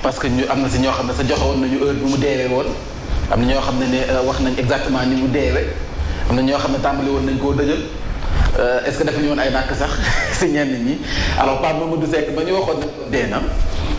parce que ñu am na si ñoo xam ne sa joxe woon nañu heure bi mu deewee woon am na ñoo xam ne wax nañ exactement ni mu deewee am na ñoo xam ne tàmbali woon nañ koo dëjël est-ce que dafa ñu woon ay nàkk sax si ñenn ñi alors Pape Mamadou Seck ba ñu waxoon ne dee na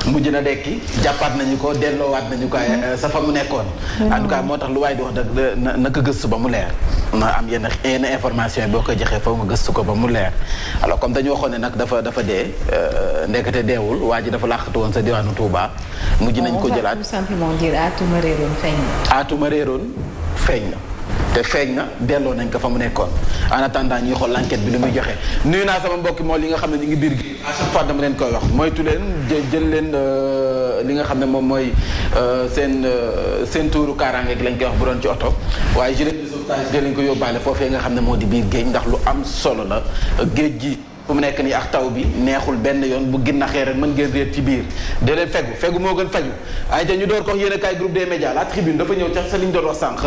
mujj na dekki jàppaat nañu ko delloowaat nañu ko sa fa mu nekkoon. en tout cas moo tax lu waay di wax dëgg na ko gëstu ba mu leer. na am yenn information yi boo koy joxee foog nga gëstu ko ba mu leer alors comme dañu waxoon ne nag dafa dee ndekete deewul waa ji dafa làqatu woon sa diwaanu Touba. mujj nañ ko jëlaat tout simplement dire aatuma réeroon feeñ na. aatuma réeroon feeñ na. te feeñ na delloo nañ ko fa mu nekkoon en attendant ñuy xool l'enquête bi li muy joxe nuyu naa sama mbokki moom li nga xam ne ñu ngi biir gi à chaque fois dama leen koy wax moytu leen jël leen li nga xam ne moom mooy seen tuuru kaaraange gi lañ koy wax bu doon ci oto waaye gilet de sauvetage jël lañ ko yóbbaale foofee nga xam ne moo di biir géej ndax lu am solo la géej gi fu mu nekk nii ak taw bi neexul benn yoon bu ginnaxee rek mën ngeen réer ci biir de leen fegu moo gën faju ay te ñu door ko yéen a kaay groupe des médias la tribune dafa ñëw ca sa liñ doon wax sànq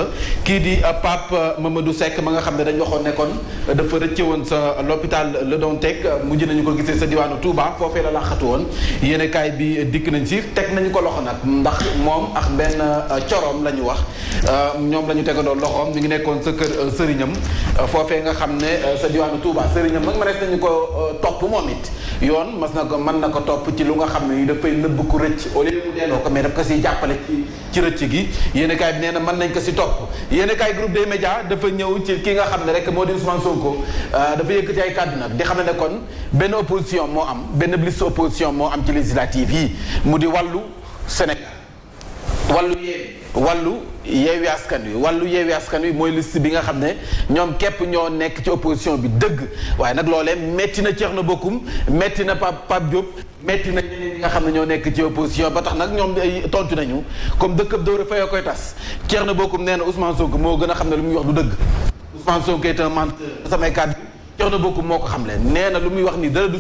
kii di Pape Mamadou Seck ma nga xam ne dañ waxoon ne kon dafa rëcce woon sa l'hôpital Le Dantec mujj nañu ko gisee sa diwaanu Touba foofee la laqatu woon yéen a kaay bi dikk nañ si teg nañu ko loxo nag ndax moom ak benn coroom la ñu wax ñoom la ñu tegandoo loxoom ñu ngi nekkoon sa kër sëriñam foofee nga xam ne sa diwaanu Touba sëriñam nag ma res nañu ko topp moom it yoon mën na ko topp ci lu nga xam ne dafay nëbb ku rëcc au lieu mu delloo ko mais daf ko siy jàppale ci rëcc gi yéeni kaay bi nee na mën nañ ko si topp yéeni kaay groupe des médias dafa ñëw ci ki nga xam ne rek moo di Ousmane Sonko dafa yëkkati ay kàddu nag di xam ne kon benn opposition moo am benn liste opposition moo am ci législative yi mu di wàllu Sénégal wàllu yeewi askan wi mooy liste bi nga xam ne ñoom képp ñoo nekk ci opposition bi dëgg waaye nag loolee metti na Thierno Bocoum metti na Pape Diop metti na ñeneen ñi nga xam ne ñoo nekk ci opposition ba tax nag ñoom tontu nañu comme dëkkab dóore fa yoo koy tas Thierno Bocoum nee na Ousmane Sonko moo gën a xam ne lu muy wax du dëgg Ousmane Sonko est un menteur samay kàddu Thierno Bocoum moo ko xam leen nee na lu muy wax nii dara du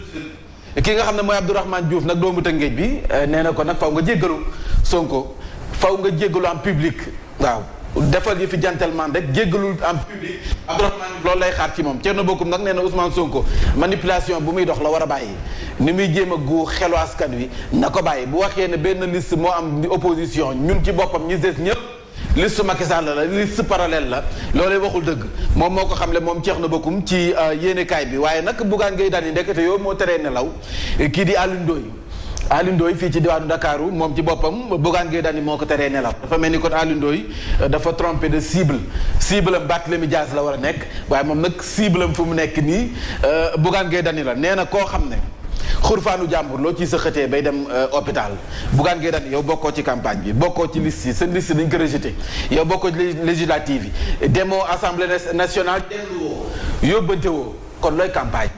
ki nga xam ne mooy Abdourahmane Diouf nag doomu Tëngéej bi nee na ko nag faw nga jéggalu Sonko faw nga jéggalu en public waaw defal yi fi gentleman rek jéggalul en public Abdourahmane loolu lay xaar ci moom Thierno Bocoum nag nee na Ousmane Sonko manipulation bu muy dox la war a bàyyi ni muy jéem a gu xelu askan wi na ko bàyyi bu waxee ne benn liste moo am opposition ñun ci boppam ñi des ñëpp liste Macky Sall la liste parallèle la loolee waxul dëgg moom moo ko xamle moom Thierno Bocoum ci yéenekaay bi waaye nag Bougane Gueye Dany ndekete yow moo teree nelaw kii di Alioune Ndoye fii ci diwaanu Ndakaaru moom ci boppam Bougane Gueye Dany moo ko teree nelaw dafa mel ni kon Alioune Ndoye dafa trompé de cible am Barthélémy Dias la war a nekk waaye moom nag cible am fu mu nekk nii Bougane Gueye Dany la nee na koo xam ne xurfaanu jàmbur loo ciy sëqatee bay dem hôpital Bougane Gueye Dany yow bokkoo ci campagne bi bokkoo ci liste yi seen liste dañ ko rejeté yow bokkoo ci législative yi demoo assemblée nationale delluwoo yóbbante woo kon looy campagne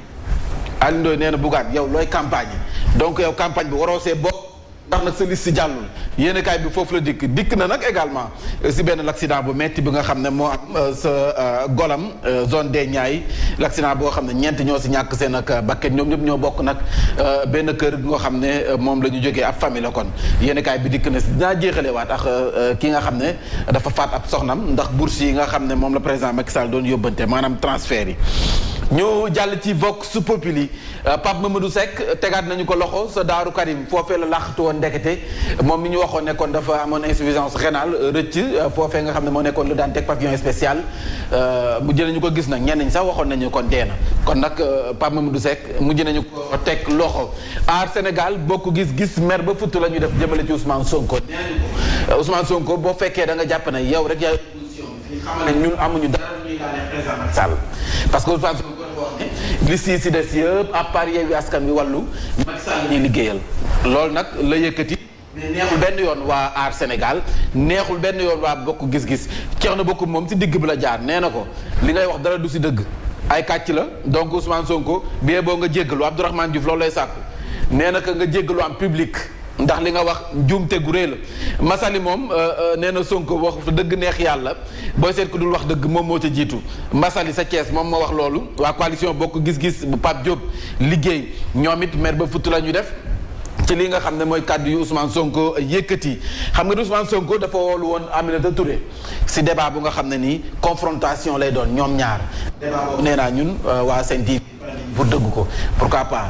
Alioune Ndoye nee na Bougane yow looy campagne yi donc yow campagne bi waroo see bokk ndax nag sa liste jàllul yéenekaay bi foofu la dikk na nag également si benn l'accident bu metti bi nga xam ne moo am sa golam zone des Niayes l'accident boo xam ne ñeent ñoo si ñàkk seen ak bakkan ñoom ñëpp ñoo bokk nag benn kër gi nga xam ne moom la ñu jógee ab famille la kon yéenekaay bi dikk na si dinaa jeexale waat ak ki nga xam ne dafa faat ab soxnam ndax bourse yi nga xam ne moom la président Macky Sall doon yóbbante maanaam transfert yi ñu jàll ci Vox Populi Pape Mamadou Seck tegaat nañu ko loxo sa Daaru Karim foofee la làqatu woon ndekete moom mi ñu waxoon ne kon dafa amoon insuffisance rénale rëcc foofee nga xam ne moo nekkoon lu daan teg pavillon spécial mujj nañu ko gis nag ñenn ñi sax waxoon nañu kon dee na kon nag Pape Mamadou Seck mujj nañu ko teg loxo Aar Sénégal bokk gis-gis mer ba futt la ñu def jëmale ci Ousmane Sonko Ousmane Sonko boo fekkee da nga jàpp ne yow rek yaay opposition bi xam ne ñun amuñu dara ñuy daanee président Macky Sall parce que Ousmane Sonko liste yi si des yëpp à part Yewwi Askan Wi wàllu Macky Sall ñuy liggéeyal loolu nag la yëkkati mais neexul benn yoon waa Aar Sénégal neexul benn yoon waa bokk gis-gis Thierno Bocoum moom si digg bi la jaar nee na ko li ngay wax dara du si dëgg ay kàcc la donc Ousmane Sonko bie boo nga jéggalu Abdourahmane Diouf loolu lay sàkku nee na ko nga jéggalu en public ndax li nga wax njuumte gu rëy la Massaly moom nee na Sonko wax fa dëgg neex yàlla booy seet ku dul wax dëgg moom moo ca jiitu Massaly sa Thiès moom moo wax loolu waa coalition bokk gis-gis bu Pape Diop liggéey ñoom it mer ba futt la ñu def ci li nga xam ne mooy kàddu yu Ousmane Sonko yëkkati xam nga Ousmane Sonko dafa woolu woon Aminata Touré si débat bu nga xam ne nii confrontation lay doon ñoom ñaar débat boobu nee naa ñun waa Sen TV pour dëgg ko pourquoi pas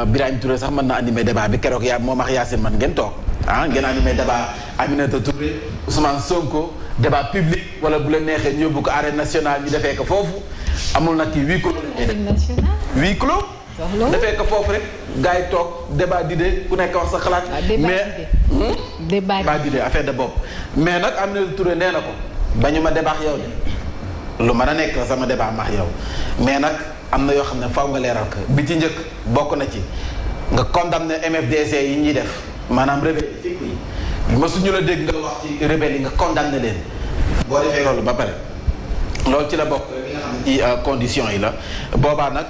Birahim Touré sax mën na animer débat bi keroog yaa moom ak Yacine man ngeen toog ngeen animé débat Aminata Touré Ousmane Sonko débat public wala bu leen neexee ñu yóbbu ko arène nationale ñu defee ko foofu amul nag kii huis clos. arène nationale. huis clos. defee ko foofu rek gars yi toog débat d'idée ku nekk wax sa xalaat. mais débat d'idée affaire de bopp. mais nag Aminata Touré nee na ko bañu ma débat yow de lu mën a nekk la sama débat max yow mais nag am na yoo xam ne faaw nga leeral ko bi ci njëkk bokk na ci nga condamné MFDC yi ñuy def maanaam rebelle yi mësuñu la dégg nga wax ci rebelle yi nga condamné leen boo defee loolu ba pare loolu ci la bokk li nga xam ne ci conditions yi la boobaa nag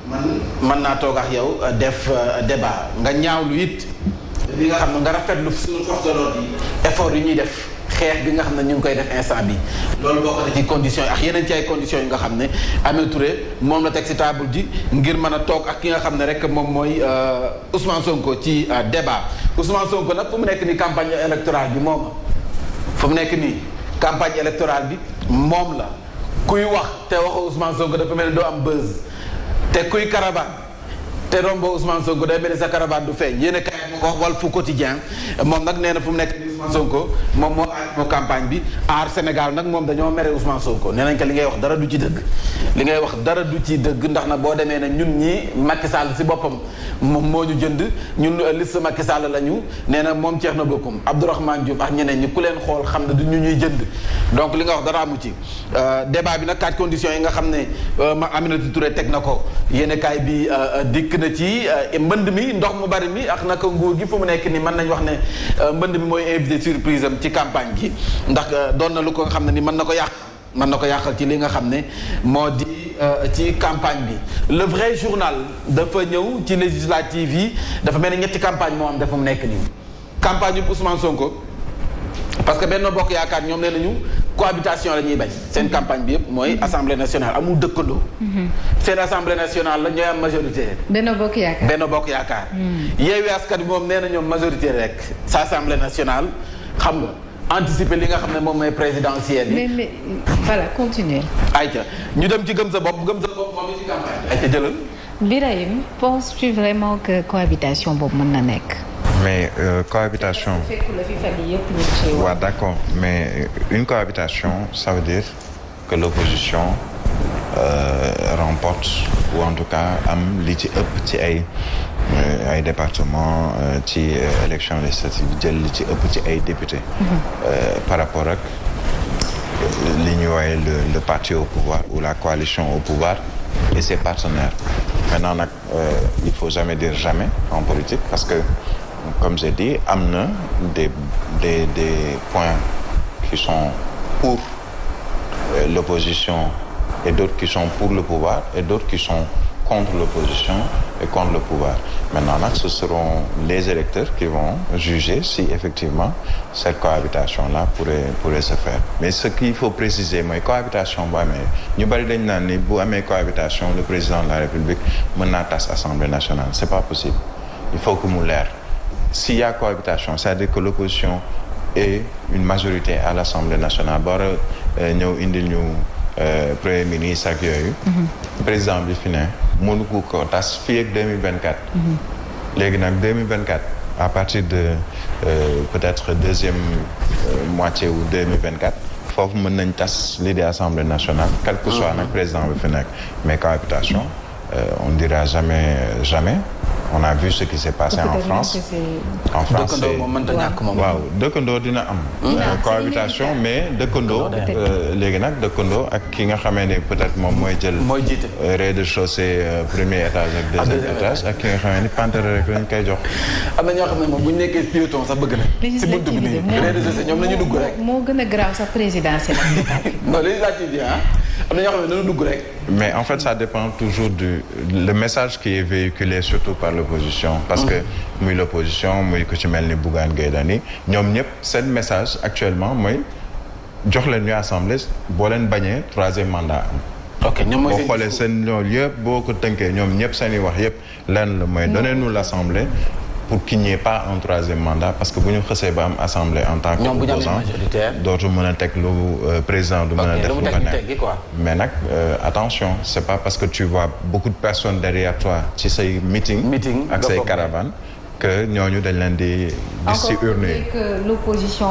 man mën naa toog ak yow def débat nga ñaawlu it li nga xam ne nga rafetlu suñu force de l'ordre yi effort yi ñuy def xeex bi nga xam ne ñu ngi koy def instant bi loolu bokk na ci conditions yi ak yeneen ci ay conditions yi nga xam ne Aminata Touré moom la teg si table ji ngir mën a toog ak ki nga xam ne rek moom mooy Ousmane Sonko ci débat Ousmane Sonko nag fu mu nekk nii campagne électorale bi moom fu mu nekk nii campagne électorale bi moom la kuy wax te waxoo Ousmane Sonko dafa mel ni doo am buzz te kuy caravane te rombo Ousmane Sonko day mel ni sa caravane du feeñ yéen a kaay moo ko wax Walf Quotidien moom nag nee na fu mu nekk Ousmane Sonko moom moo campagne bi aar Sénégal nag moom dañoo mere Ousmane Sonko nee nañ ko li ngay wax dara du ci dëgg li ngay wax dara du ci dëgg ndax na boo demee ne ñun ñii Macky Sall si boppam moom moo ñu jënd ñun liste Macky Sall la ñu nee na moom Thierno Bocoum Abdourahmane Diouf ak ñeneen ñi ku leen xool xam ne du ñu ñuy jënd donc li nga wax dara amu ci débat bi nag 4 conditions yi nga xam ne Aminata Touré teg na ko yéen kaay bi dikk na ci mbënd mi ndox mu bari mi ak naka nguur gi fu mu nekk ni mën nañ wax ne mbënd mi mooy invité surprise am ci campagne gi ndax doon na lu ko nga xam ne ni mën na ko yàqal ci li nga xam ne moo di ci campagne bi le vrai journal dafa ñëw ci législative yi dafa mel ni ñetti campagne moo am dafa mu nekk nii campagne yu Ousmane Sonko parce que Benno Bokk Yaakaar ñoom nee nañu cohabitation la ñuy bañ seen campagne bi yëpp mooy assemblée nationale amul dëkkandoo seen assemblée nationale la ñooy am majorité Benno Bokk Yaakaar Yewwi Askan Wi moom nee na ñoom majorité rek sa assemblée nationale xam nga anticiper li nga xam ne moom mooy présidentielle yi mais voilà continuer ayca ñu dem ci gëm sa bopp moom ci campagne ayca jëlal Birahim penses-tu vraiment que cohabitation boobu mën na nekk mais cohabitation. Ouais, d'accord, mais une cohabitation, ça veut dire que l'opposition remporte ou en tout cas am li ci ëpp ci ay département ci élection législative jël li ci ëpp ci ay député par rapport ak li ñuy wooye le parti au pouvoir ou la coalition au pouvoir et ses partenaires. Maintenant nag il faut jamais dire jamais en politique parce que comme j'ai dit am na des points qui sont pour l'opposition et d'autres qui sont pour le pouvoir et d'autres qui sont contre l'opposition et contre le pouvoir. Maintenant nag ce seront les électeurs qui vont juger si effectivement cette cohabitation-là pourrait se faire. Mais ce qu'il faut préciser mooy cohabitation bu amee ñu bari dañ naan ni bu amee cohabitation le président de la République mën naa tas Assemblée nationale. C'est pas possible. Il faut que mu leer. S'il y a cohabitation, c'est-à-dire que l'opposition est une majorité à l'Assemblée nationale ba war a ñëw indil ñu premier ministre ak yooyu. président bi fi ne mënu ko tas fii ak 2024. léegi nag 2024 à partir de peut-être deuxième moitié ou 2024 foofu mën nañ tas lii di Assemblée nationale. quel que soit nag président bi fi nekk mais cohabitation on ne dira jamais. On a vu ce qui s'est passé en France. En France waaw dëkkandoo dina am. cohabitation mais dëkkandoo léegi nag dëkkandoo ak ki nga xamee ne peut-être moom mooy jël. rez-de-chaussée premier étage ak deuxième étage ak ki nga xamee ni pantere rek lañ koy jox. am na ñoo xam ne moom bu ñu nekkee piéton sax bëgg na. si buntu bi nii rez-de-chaussée ñoom nañu dugg rek. moo gën a grave sax présidentielle. non législative bi am na ñoo xam ne nañu dugg rek. mais en fait ça dépend toujours le message qui est véhiculé surtout par l'opposition parce que muy l'opposition muy ku ci mel ni Bougane Gueye Dany ñoom ñëpp seen message actuellement mooy jox leen ñu assemblée boo leen bañee troisième mandat am. ok ñoom mooy boo xoolee seen loolu yëpp boo ko tënkee ñoom ñëpp seen i wax yëpp lenn la mooy donnez-nous l'assemblée pour qu'il n'y ait pas un troisième mandat parce que bu ñu xësee ba am assemblée en tant qu'opposant dootu mën a teg lu président du mën a def lu ko nekk mais nag attention c'est pas parce que tu vois beaucoup de personnes derrière toi ci say meeting ak say caravane que ñooñu dañ leen di ci urne que l'opposition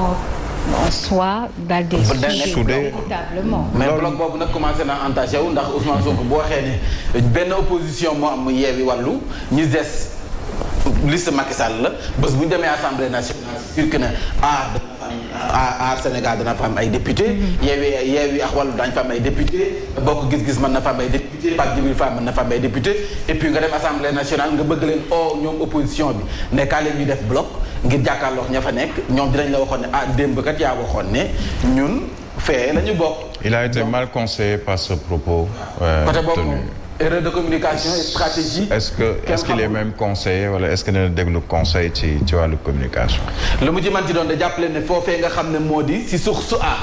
en soi daal di soudé véritablement. mais bloc boobu nag commencé naa entaché wu ndax Ousmane Sonko bu waxee ne benn opposition moo am mu Yewwi Wallu ñi des liste Macky Sall la bés bu ñu demee assemblée nationale c'est sûr que ne aar Sénégal dana fa am ay député Yewwi ak Wallu daañu fa am ay député Bokk Gis-Gis mën na fa am ay député Pape Djibril Fall mën na fa am ay député et puis nga dem assemblée nationale nga bëgg leen ñoom opposition bi nekkaa leen ñu def bloc ngir jàkkaarloo ña fa nekk ñoom dinañ la waxoon ne démb kat yaa waxoon ne ñun fee la ñu bokk. Il a été mal conseillé par ce propos tenu. Erreur de communication et stratégie. Est-ce qu'il est même conseillé wala est-ce que dina déglu conseil ci wàllu communication. lu mu ci mën ci doon da jàppale ne foofee nga xam ne moo di si source a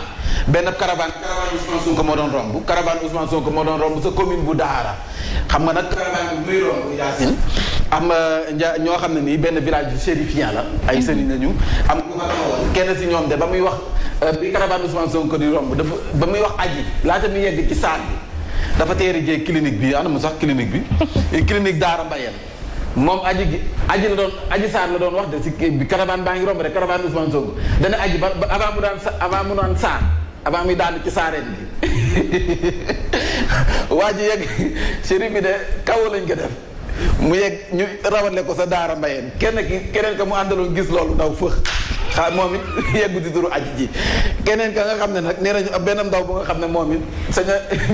benn caravane Ousmane Sonko moo doon romb caravane Ousmane Sonko moo doon romb sa commune bu Daara xam nga nag caravane bi muy romb Yacine am ñoo xam ne nii benn village chérifien la ay sëriñ nañu am ku fa taxawal kenn si ñoom de ba muy wax bi caravane Ousmane Sonko di romb dafa ba muy wax aji laata muy yegg ci saal bi dafa teeri jee clinique bi ana mu sax clinique bi clinique Daara Mbayeen moom aji saar la doon wax de si bi caravane baa ngi romb rek caravane Ousmane Sonko dana aji ba avant mu daan saar avant muy daanu ci saareen bi waa ji yegg chérif bi de kaw lañ ko def mu yegg ñu rawale ko sa Daara Mbayeen keneen ka mu àndaloon gis loolu ndaw fëx moom it yeggu di turu aji ji keneen ka nga xam ne nag nee nañu benn ndaw bu nga xam ne moom it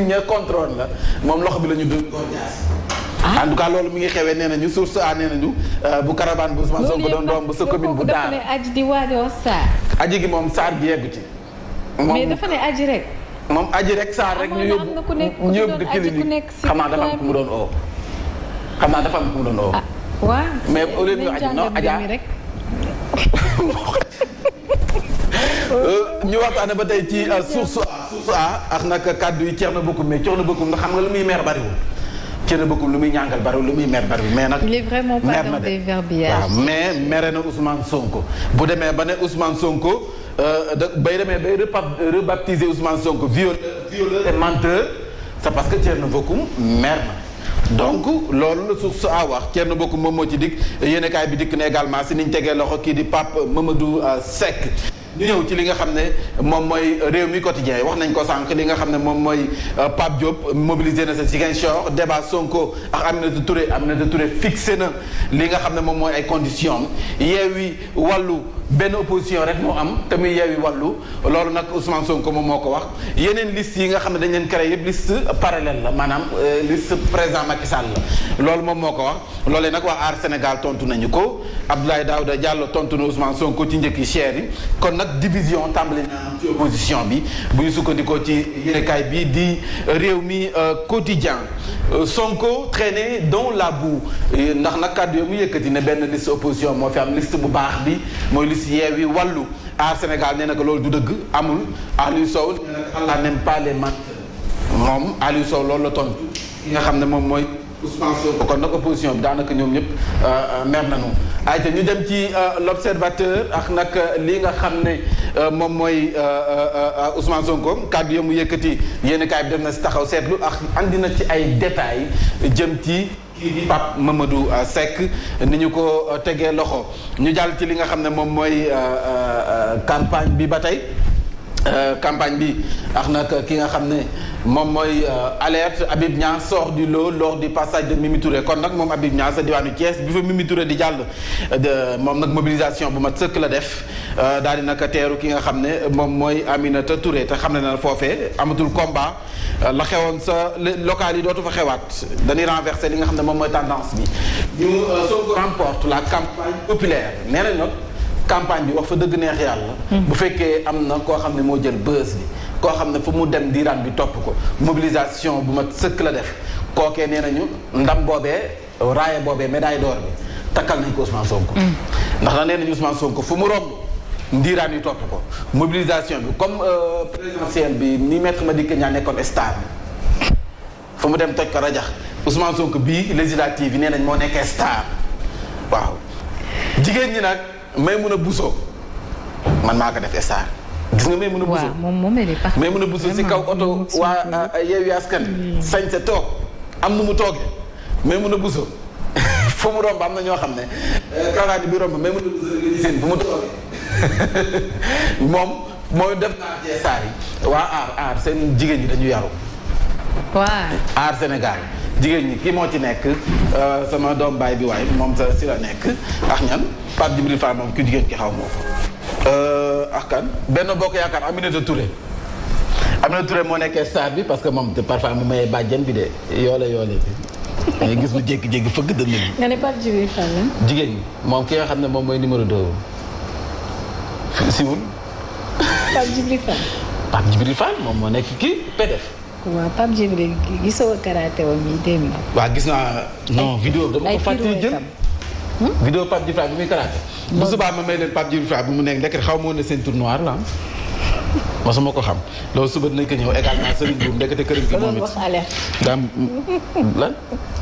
ña contrôle la moom loxo bi la ñu doon jaas en tout cas loolu mi ngi xewee nee nañu source a nee nañu bu caravane bu Ousmane Sonko doon romb sa commune bu Daara aji di waajoo saar aji gi moom saar gi yeggu ci mais dafa ne aji rek moom aji rek saar rek ñu yóbbu clinique xam naa dafa am ku mu doon oo waaw mais au lieu ñu aji non aja ñu waxtaane ba tey ci source a ak nag kàddu yi Thierno Bocoum mais Thierno Bocoum nga xam nga lu muy mer bariwul Thierno Bocoum lu muy ñàngal bariwul lu muy mer bariwul mais nag il est vraiment pas dans des verbiages waaw mais mere na Ousmane Sonko bu demee ba ne Ousmane Sonko bay rebaptiser Ousmane Sonko violeur et menteur c'est parce que Thierno Bocoum mer na donc loolu la source a wax Thierno Bocoum moom moo ci dikk yéenekaay bi dikk na également si niñ tegee loxo kii di Pape Mamadou Seck ñu ñëw ci li nga xam ne moom mooy réew mi quotidien wax nañ ko sànq li nga xam ne moom mooy Pape Diop mobilisé na sa Ziguinchor débat Sonko ak Aminata Touré fixé na li nga xam ne moom mooy ay conditions Yewwi Wallu benn opposition rek moo am te muy Yewwi Wallu loolu nag Ousmane Sonko moom moo ko wax yeneen liste yi nga xam ne dañ leen créé yëpp liste parallèle la maanaam liste président Macky Sall la loolu moom moo ko wax loolee nag waa Aar Sénégal tontu nañu ko Abdoulaye Daouda Diallo tontu na Ousmane Sonko ci njëkk yi cher yi kon nag division tàmbali na ci opposition bi bu ñu sukkandikoo ci yéenekaay bi di réew mi quotidien Sonko traîné dans la boue ndax nag kàddu yoo mu yëkkati ne benn liste opposition moo fi am liste bu baax bi mooy liste Yewwi Wallu Aar Sénégal nee na ko loolu du dëgg amul Aliou Sow nee na ko Allah n'aime pas les menteurs moom Aliou Sow loolu la tontu ki nga xam ne moom mooy Ousmane Sonko kon nag opposition bi daanaka ñoom ñëpp mer nañu ayca ñu dem ci l'observateur ak nag li nga xam ne moom mooy Ousmane Sonko kàddu yamu yëkkati yéen kaay bi def na si taxaw seetlu ak andi na ci ay détails jëm ci kii di Pape Mamadou Seck ni ñu ko tegee loxo ñu jàll ci li nga xam ne moom mooy campagne bi ba tey campagne bi ak nag ki nga xam ne moom mooy alerte Habib Niang sort du lot lors du passage de Mimi Touré kon nag moom Habib Niang sa diwaanu Thiès bi fa Mimi Touré di jàll moom nag mobilisation bu mat sëkk la def daal di nag teeru ki nga xam ne moom mooy Aminata Touré te xam ne na foofee amatul combat la xewoon sa local yi dootu fa xewaat dañuy renverser li nga xam ne moom mooy tendance bi ñu Sonko remporte la campagne populaire nee nañ nag campagne bi wax fa dëgg neex yàlla bu fekkee am na koo xam ne moo jël buzz bi koo xam ne fu mu dem diiraan bi topp ko mobilisation bu mat sëkk la def kookee nee nañu ndam boobee raaye boobee médaille d'or bi takkal nañ ko Ousmane Sonko ndax na nee nañu Ousmane Sonko fu mu romb ndiiraan yi topp ko mobilisation bi comme présidentielle bi ni maître Madické Niang nekkoon star bi fu mu dem toj ko rajax Ousmane Sonko bii législative yi nee nañ moo nekkee star waaw jigéen ñi nag Maimouna Bousso man maa ko def star gis nga Maimouna Bousso waaw moom Maimouna Bousso si kaw oto waa Yewwi Askan sañ sa toog am nu mu toogee Maimouna Bousso fu mu romb am na ñoo xam ne karawaati bi romb même nga seen fu mu toogee moom mooy def naa cee saar yi waa aar seen jigéen ñi dañu yaru waaw aar Sénégal jigéen ñi kii moo ci nekk sama doom baay bi waay moom sa si la nekk ak ñan Pape Djibril Fall moom ku jigéen ki xaw moo ko ak kan benn bokk yaakaar Aminata Touré moo nekkee star bi parce que moom parfois mu mayee bàjjen bi de yoole bi ngay gis mu jékki-jékki fëgg dënn bi nga ne Pape Djibril Fall la jigéen ñi moom ki nga xam ne moom mooy numéro 2 siwul Pape Djibril Fall moom moo nekk kii PDF waaw Pape Djibril gisoo karaté wam yi démb waaw gis naa non vidéo dama ko fàttali jël vidéo Pape Djibril Fall bi muy karaté bu subaa ma may leen Pape Djibril Fall bi mu nekk ndekete xaw ma woon ne ceinture noire la mosuma ko xam loolu suba dinañ ko ñëw également Serigne Diouf ndekete këram gi moom it wax alerte daam lan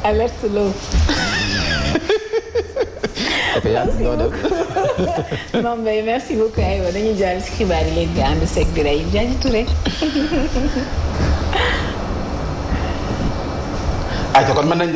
alerte loolu ok yaa ngi doo dem Mame Mbaye merci beaucoup aywa dañuy jàll si xibaar yi léegi nga ànd seeg Birahim Diadji Touré ayca kon mën nañ